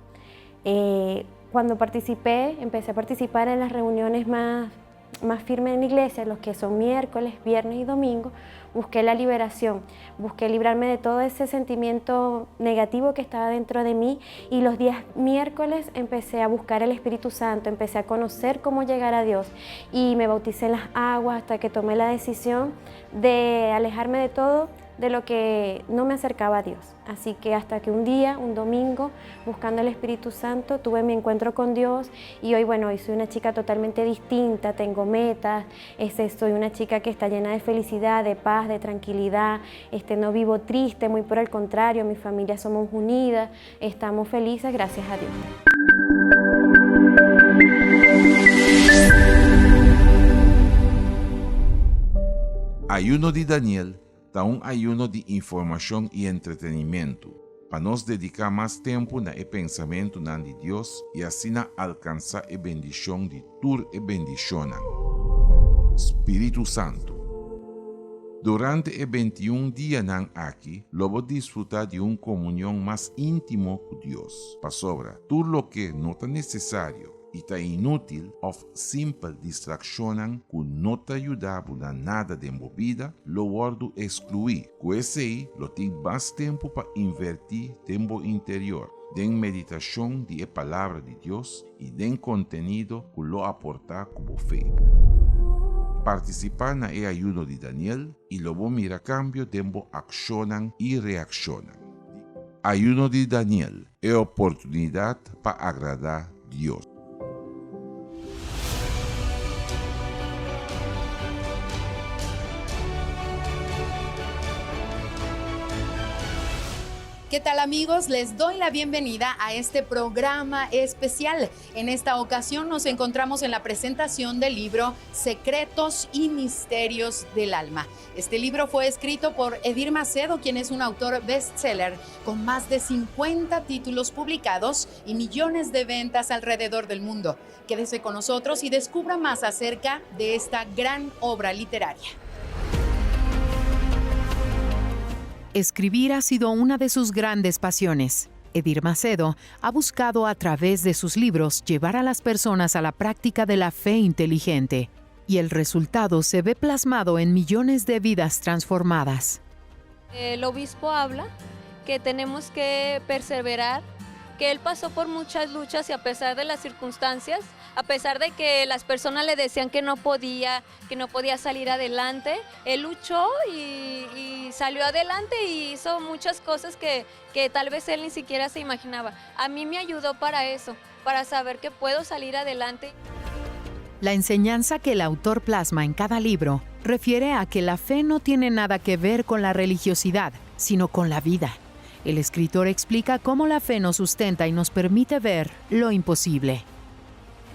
Eh, cuando participé, empecé a participar en las reuniones más, más firmes en la iglesia, los que son miércoles, viernes y domingo, busqué la liberación, busqué librarme de todo ese sentimiento negativo que estaba dentro de mí y los días miércoles empecé a buscar el Espíritu Santo, empecé a conocer cómo llegar a Dios y me bauticé en las aguas hasta que tomé la decisión de alejarme de todo de lo que no me acercaba a Dios. Así que hasta que un día, un domingo, buscando el Espíritu Santo, tuve mi encuentro con Dios y hoy, bueno, hoy soy una chica totalmente distinta, tengo metas, este, soy una chica que está llena de felicidad, de paz, de tranquilidad, este, no vivo triste, muy por el contrario, mi familia somos unidas, estamos felices, gracias a Dios. Ayuno di Daniel ta un ayuno di informashon i entretenimentu, pa nos dediká mas tempu na e pensamentunan di Dios i asina alkansá e bendishon di tur e bendishonnan. Spiritu Santu. Durante e beintiun dianan aki lo bo disfrutá di un komunion mas íntimo ku Dios, pasobra tur loke no ta nesesario i ta inútil òf simpel distrakshonnan ku no ta yuda bo na nada den bo bida lo wòrdu ekskluí. Ku esei lo tin mas tempu pa invertí den bo interior, den meditashon di e Palabra di Dios i den kontenido ku lo aportá ku bo fe. Partisipá na e ayuno di Daniel i lo bo mira kambio den bo akshonnan i reakshonnan. Ayuno di Daniel, e oportunidat pa agradá Dios. ¿Qué tal amigos? Les doy la bienvenida a este programa especial. En esta ocasión nos encontramos en la presentación del libro Secretos y Misterios del Alma. Este libro fue escrito por Edir Macedo, quien es un autor bestseller con más de 50 títulos publicados y millones de ventas alrededor del mundo. Quédese con nosotros y descubra más acerca de esta gran obra literaria. Escribir ha sido una de sus grandes pasiones. Edir Macedo ha buscado a través de sus libros llevar a las personas a la práctica de la fe inteligente, y el resultado se ve plasmado en millones de vidas transformadas. El obispo habla que tenemos que perseverar, que él pasó por muchas luchas y a pesar de las circunstancias, a pesar de que las personas le decían que no podía, que no podía salir adelante, él luchó y, y salió adelante y hizo muchas cosas que, que tal vez él ni siquiera se imaginaba. A mí me ayudó para eso, para saber que puedo salir adelante. La enseñanza que el autor plasma en cada libro refiere a que la fe no tiene nada que ver con la religiosidad, sino con la vida. El escritor explica cómo la fe nos sustenta y nos permite ver lo imposible.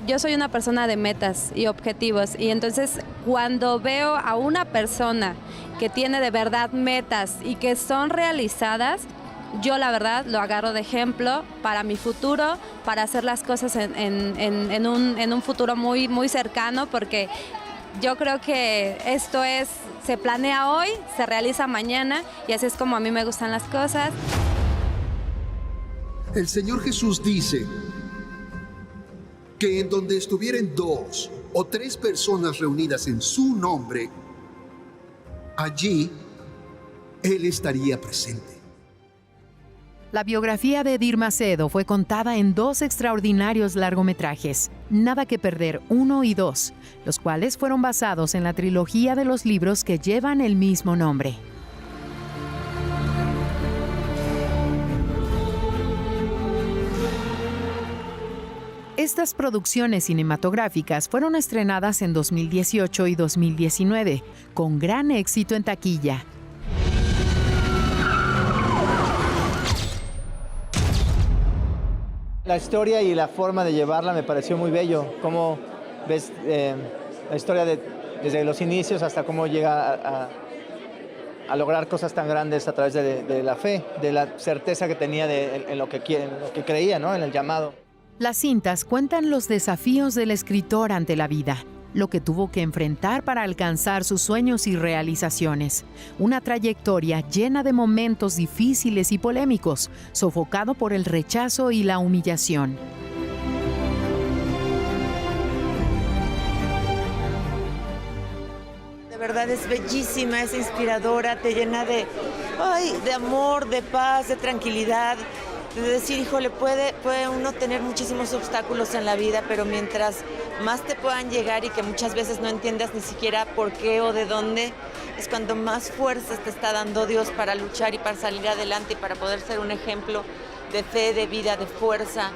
Yo soy una persona de metas y objetivos y entonces cuando veo a una persona que tiene de verdad metas y que son realizadas, yo la verdad lo agarro de ejemplo para mi futuro, para hacer las cosas en, en, en, un, en un futuro muy, muy cercano, porque yo creo que esto es, se planea hoy, se realiza mañana y así es como a mí me gustan las cosas. El Señor Jesús dice que en donde estuvieren dos o tres personas reunidas en su nombre, allí Él estaría presente. La biografía de Edir Macedo fue contada en dos extraordinarios largometrajes, Nada que Perder 1 y 2, los cuales fueron basados en la trilogía de los libros que llevan el mismo nombre. Estas producciones cinematográficas fueron estrenadas en 2018 y 2019, con gran éxito en taquilla. La historia y la forma de llevarla me pareció muy bello. Cómo ves eh, la historia de, desde los inicios hasta cómo llega a, a, lograr cosas tan grandes a través de, de la fe, de la certeza que tenía de, en, en, lo que, en lo que creía, ¿no? en el llamado. Las cintas cuentan los desafíos del escritor ante la vida, lo que tuvo que enfrentar para alcanzar sus sueños y realizaciones. Una trayectoria llena de momentos difíciles y polémicos, sofocado por el rechazo y la humillación. De verdad es bellísima, es inspiradora, te llena de, ay, de amor, de paz, de tranquilidad de decir, híjole, puede, puede uno tener muchísimos obstáculos en la vida, pero mientras más te puedan llegar y que muchas veces no entiendas ni siquiera por qué o de dónde, es cuando más fuerzas te está dando Dios para luchar y para salir adelante y para poder ser un ejemplo de fe, de vida, de fuerza.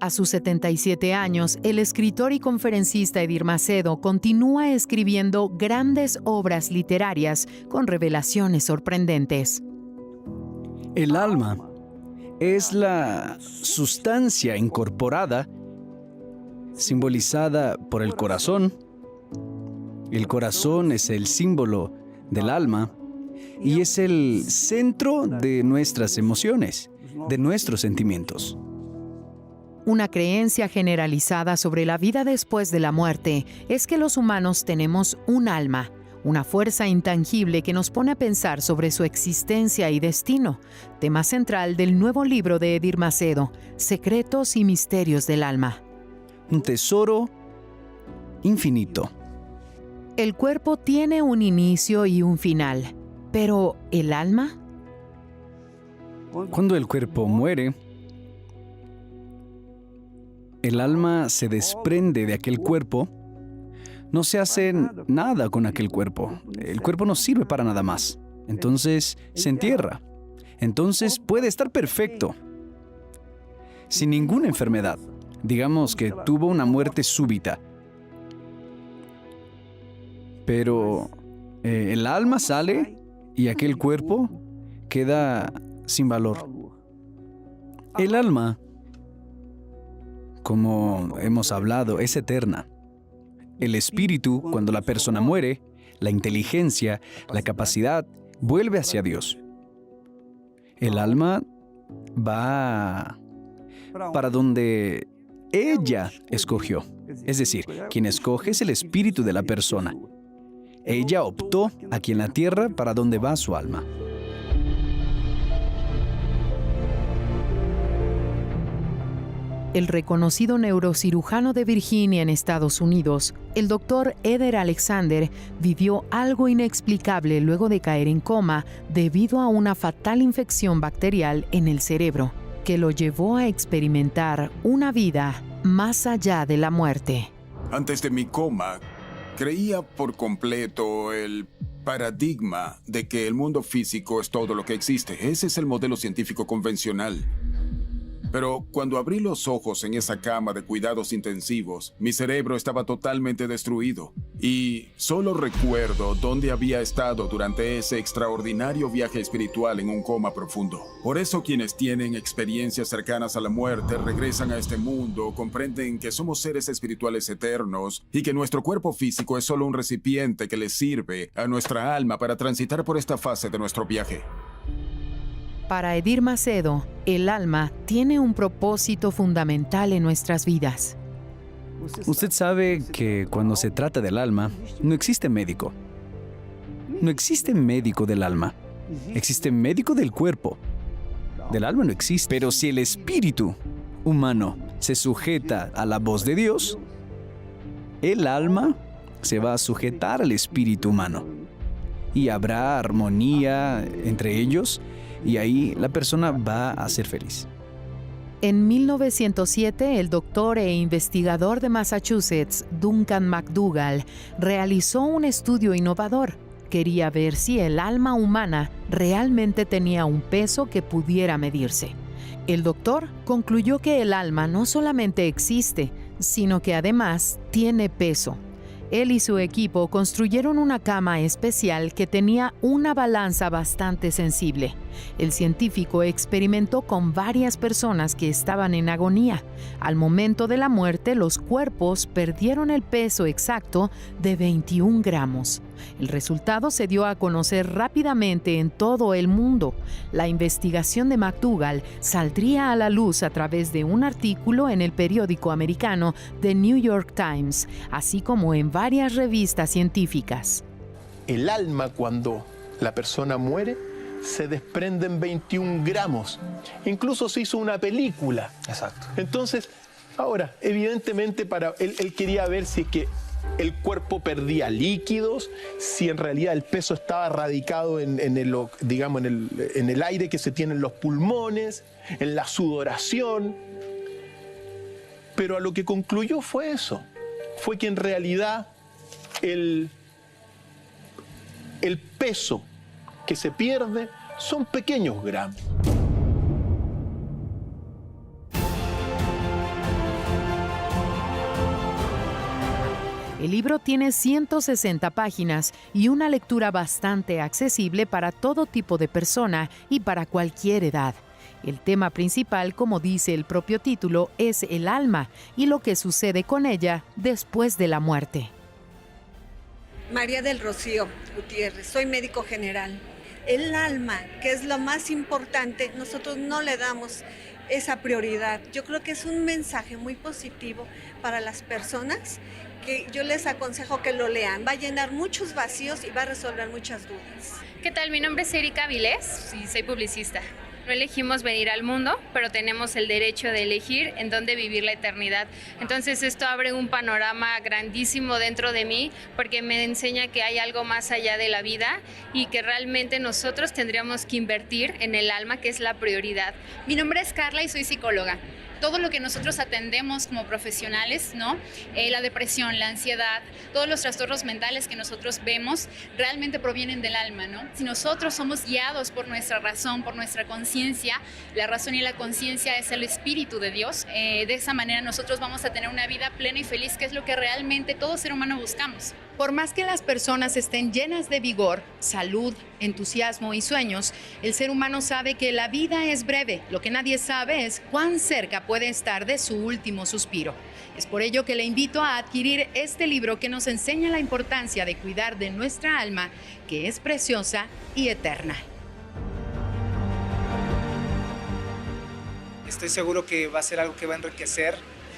A sus 77 años, el escritor y conferencista Edir Macedo continúa escribiendo grandes obras literarias con revelaciones sorprendentes. El alma es la sustancia incorporada, simbolizada por el corazón. El corazón es el símbolo del alma y es el centro de nuestras emociones, de nuestros sentimientos. Una creencia generalizada sobre la vida después de la muerte es que los humanos tenemos un alma, una fuerza intangible que nos pone a pensar sobre su existencia y destino, tema central del nuevo libro de Edir Macedo, Secretos y Misterios del Alma. Un tesoro infinito. El cuerpo tiene un inicio y un final, pero ¿el alma? Cuando el cuerpo muere, el alma se desprende de aquel cuerpo. No se hace nada con aquel cuerpo. El cuerpo no sirve para nada más. Entonces se entierra. Entonces puede estar perfecto, sin ninguna enfermedad. Digamos que tuvo una muerte súbita. Pero eh, el alma sale y aquel cuerpo queda sin valor. El alma, como hemos hablado, es eterna. El espíritu, cuando la persona muere, la inteligencia, la capacidad, vuelve hacia Dios. El alma va para donde ella escogió. Es decir, quien escoge es el espíritu de la persona. Ella optó aquí en la tierra para donde va su alma. El reconocido neurocirujano de Virginia en Estados Unidos, el doctor Eder Alexander, vivió algo inexplicable luego de caer en coma debido a una fatal infección bacterial en el cerebro, que lo llevó a experimentar una vida más allá de la muerte. Antes de mi coma, creía por completo el paradigma de que el mundo físico es todo lo que existe. Ese es el modelo científico convencional. Pero cuando abrí los ojos en esa cama de cuidados intensivos, mi cerebro estaba totalmente destruido. Y solo recuerdo dónde había estado durante ese extraordinario viaje espiritual en un coma profundo. Por eso quienes tienen experiencias cercanas a la muerte regresan a este mundo, comprenden que somos seres espirituales eternos y que nuestro cuerpo físico es solo un recipiente que le sirve a nuestra alma para transitar por esta fase de nuestro viaje. Para Edir Macedo, el alma tiene un propósito fundamental en nuestras vidas. Usted sabe que cuando se trata del alma, no existe médico. No existe médico del alma. Existe médico del cuerpo. Del alma no existe. Pero si el espíritu humano se sujeta a la voz de Dios, el alma se va a sujetar al espíritu humano. Y habrá armonía entre ellos y ahí la persona va a ser feliz. En 1907, el doctor e investigador de Massachusetts, Duncan McDougall, realizó un estudio innovador. Quería ver si el alma humana realmente tenía un peso que pudiera medirse. El doctor concluyó que el alma no solamente existe, sino que además tiene peso. Él y su equipo construyeron una cama especial que tenía una balanza bastante sensible. El científico experimentó con varias personas que estaban en agonía. Al momento de la muerte, los cuerpos perdieron el peso exacto de 21 gramos. El resultado se dio a conocer rápidamente en todo el mundo. La investigación de McDougall saldría a la luz a través de un artículo en el periódico americano The New York Times, así como en varias revistas científicas. El alma cuando la persona muere se desprenden 21 gramos. Incluso se hizo una película. Exacto. Entonces, ahora, evidentemente para él, él quería ver si es que el cuerpo perdía líquidos, si en realidad el peso estaba radicado en, el, digamos, en el aire que se tiene en los pulmones, en la sudoración. Pero a lo que concluyó fue eso, fue que en realidad el, el peso que se pierde son pequeños gramos. El libro tiene 160 páginas y una lectura bastante accesible para todo tipo de persona y para cualquier edad. El tema principal, como dice el propio título, es el alma y lo que sucede con ella después de la muerte. María del Rocío Gutiérrez, soy médico general. El alma, que es lo más importante, nosotros no le damos esa prioridad. Yo creo que es un mensaje muy positivo para las personas que yo les aconsejo que lo lean. Va a llenar muchos vacíos y va a resolver muchas dudas. ¿Qué tal? Mi nombre es Erika Vilés y soy publicista. No elegimos venir al mundo, pero tenemos el derecho de elegir en dónde vivir la eternidad. Entonces esto abre un panorama grandísimo dentro de mí porque me enseña que hay algo más allá de la vida y que realmente nosotros tendríamos que invertir en el alma, que es la prioridad. Mi nombre es Carla y soy psicóloga. Todo lo que nosotros atendemos como profesionales, ¿no? La depresión, la ansiedad, todos los trastornos mentales que nosotros vemos realmente provienen del alma, ¿no? Si nosotros somos guiados por nuestra razón, por nuestra conciencia, la razón y la conciencia es el espíritu de Dios. De esa manera nosotros vamos a tener una vida plena y feliz, que es lo que realmente todo ser humano buscamos. Por más que las personas estén llenas de vigor, salud, entusiasmo y sueños, el ser humano sabe que la vida es breve. Lo que nadie sabe es cuán cerca puede estar de su último suspiro. Es por ello que le invito a adquirir este libro que nos enseña la importancia de cuidar de nuestra alma, que es preciosa y eterna. Estoy seguro que va a ser algo que va a enriquecer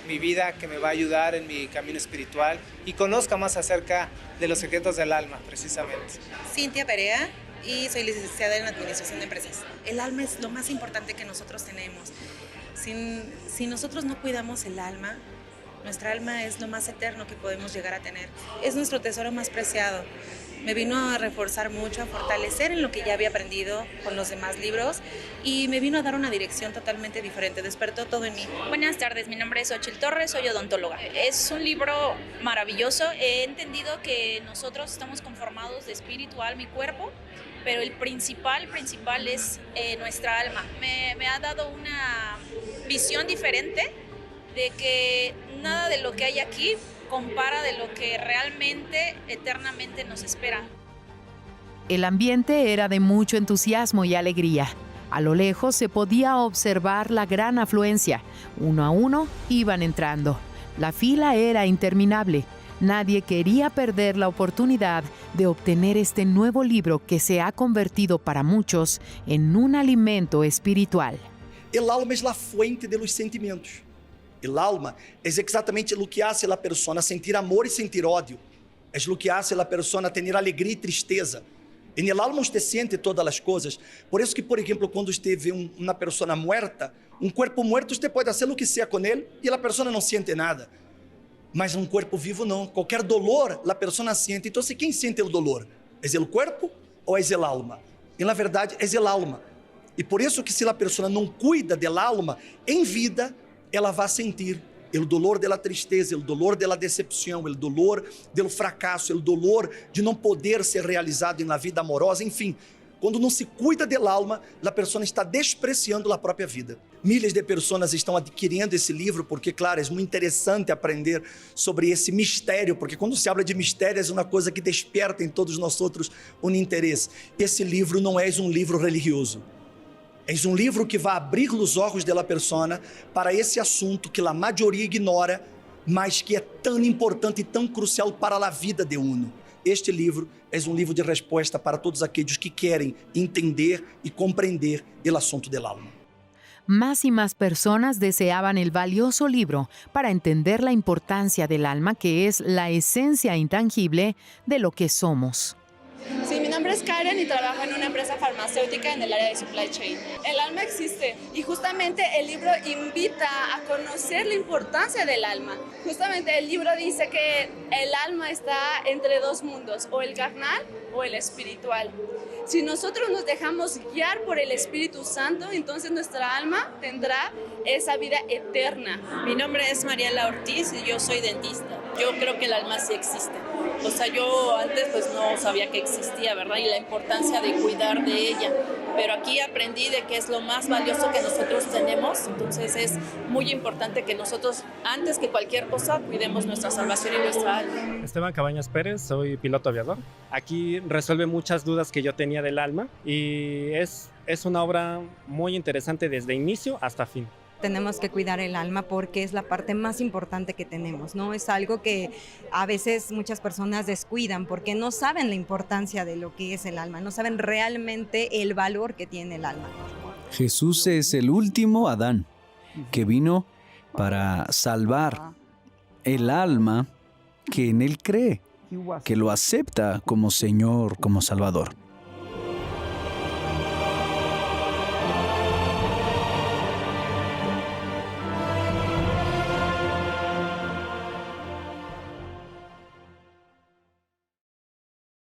mi vida, que me va a ayudar en mi camino espiritual y conozca más acerca de los secretos del alma, precisamente. Cintia Perea y soy licenciada en Administración de Empresas. El alma es lo más importante que nosotros tenemos. Si nosotros no cuidamos el alma, nuestra alma es lo más eterno que podemos llegar a tener. Es nuestro tesoro más preciado. Me vino a reforzar mucho, a fortalecer en lo que ya había aprendido con los demás libros y me vino a dar una dirección totalmente diferente. Despertó todo en mí. Buenas tardes, mi nombre es Xochitl Torres, soy odontóloga. Es un libro maravilloso. He entendido que nosotros estamos conformados de espíritu, alma y cuerpo, pero el principal es nuestra alma. Me ha dado una visión diferente de que nada de lo que hay aquí compara de lo que realmente eternamente nos espera. El ambiente era de mucho entusiasmo y alegría. A lo lejos se podía observar la gran afluencia. Uno a uno iban entrando. La fila era interminable. Nadie quería perder la oportunidad de obtener este nuevo libro que se ha convertido para muchos en un alimento espiritual. El alma es la fuente de los sentimientos. El alma es exactamente lo que hace la persona sentir amor y sentir odio. Es lo que hace la persona tener alegría y tristeza. En el alma usted siente todas las cosas. Por eso que, por ejemplo, cuando usted ve una persona muerta, un cuerpo muerto, usted puede hacer lo que sea con él y la persona no siente nada. Mas un cuerpo vivo no. Cualquier dolor, la persona siente. Entonces, ¿quién siente el dolor? ¿Es el cuerpo o es el alma? Y la verdad es el alma. Y por eso que si la persona no cuida del alma, en vida, ela vai sentir o dolor da tristeza, o dolor da decepção, o dolor do fracasso, o dolor de não poder ser realizado na vida amorosa, enfim. Quando não se cuida del alma, a pessoa está despreciando a própria vida. Miles de pessoas estão adquirindo esse livro porque, claro, é muito interessante aprender sobre esse mistério, porque quando se habla de mistério é uma coisa que desperta em todos nosotros um interesse. Esse livro não é um livro religioso. É um livro que vai abrir os olhos da persona para esse assunto que a maioria ignora, mas que é tão importante e tão crucial para a vida de uno. Este livro é um livro de resposta para todos aqueles que querem entender e compreender o assunto del alma. Más y más personas deseaban el valioso libro para entender la importancia del alma, que es la esencia intangible de lo que somos. Sí, mi nombre es Karen y trabajo en una empresa farmacéutica en el área de supply chain. El alma existe y justamente el libro invita a conocer la importancia del alma. Justamente el libro dice que el alma está entre dos mundos, o el carnal o el espiritual. Si nosotros nos dejamos guiar por el Espíritu Santo, entonces nuestra alma tendrá esa vida eterna. Mi nombre es Mariela Ortiz y yo soy dentista. Yo creo que el alma sí existe. O sea, yo antes pues no sabía que existía, ¿verdad? Y la importancia de cuidar de ella. Pero aquí aprendí de que es lo más valioso que nosotros tenemos. Entonces es muy importante que nosotros, antes que cualquier cosa, cuidemos nuestra salvación y nuestra alma. Esteban Cabañas Pérez, soy piloto aviador. Aquí resuelve muchas dudas que yo tenía del alma y es una obra muy interesante desde inicio hasta fin. Tenemos que cuidar el alma porque es la parte más importante que tenemos, ¿no? Es algo que a veces muchas personas descuidan porque no saben la importancia de lo que es el alma, no saben realmente el valor que tiene el alma. Jesús es el último Adán que vino para salvar el alma que en él cree, que lo acepta como Señor, como Salvador.